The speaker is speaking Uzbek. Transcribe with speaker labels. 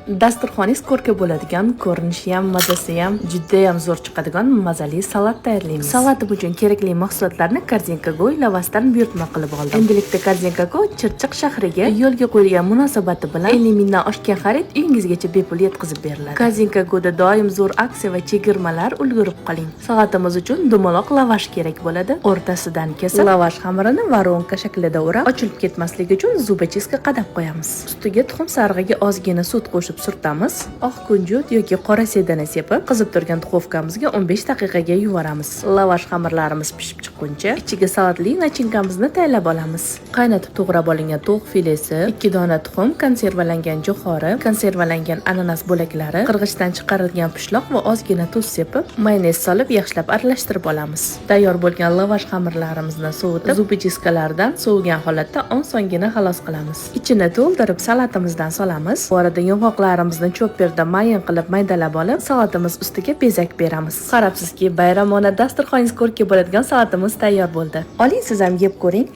Speaker 1: Dasturxoningiz ko'rki bo'ladigan, ko'rinishi ham, mazasi ham judayam zo'r chiqadigan mazali salat tayyorlaymiz. Salatim uchun kerakli mahsulotlarni Korzinka Go ilovasidan buyurtma qilib oldim. Endilikda Korzinka Go Chirchiq shahriga yo'lga qo'yilgan munosabati bilan 50 mingdan oshgan xarid uyingizgacha bepul yetkazib beriladi. Korzinka Go'da doim zo'r aksiya va chegirmalar, ulgurib qoling. Salatimiz uchun dumaloq lavash kerak bo'ladi. O'rtasidan kesib, lavash xamirini воронка shaklida o'rab, ochilib ketmasligi uchun зубочистка qadab qo'yamiz. Ustiga tuxum sarig'iga ozgina sut qo'shib surtamiz. Oq kunjut yoki qora sedana sepib, qizib turgan duxovkamizga 15 daqiqaga yuboramiz. Lavash xamirlarimiz pishib chiqquncha ichiga salatli начинка mizni tayyorlab olamiz. Qaynatib to'g'rab olingan tovuq filesi, 2 dona tuxum, konservalangan jo'xori, konservalangan ananas bo'laklari, qirg'ichdan chiqarilgan pishloq va ozgina tuz sepib, mayonez solib yaxshilab aralashtirib olamiz. Tayyor bo'lgan lavash xamirlarimizni sovutib, зубочистка lardan sovigan holatda osongina xalos qilamiz. Ichini to'ldirib salatimizdan solamiz. Bu arada yong'oqlarimizni chopperda mayin qilib maydalab olib, salatimiz ustiga bezak beramiz. Qarabsizki, bayramona dasturxoningiz ko'rki bo'ladigan salatimiz tayyor bo'ldi. Oling, siz ham yeb ko'ring.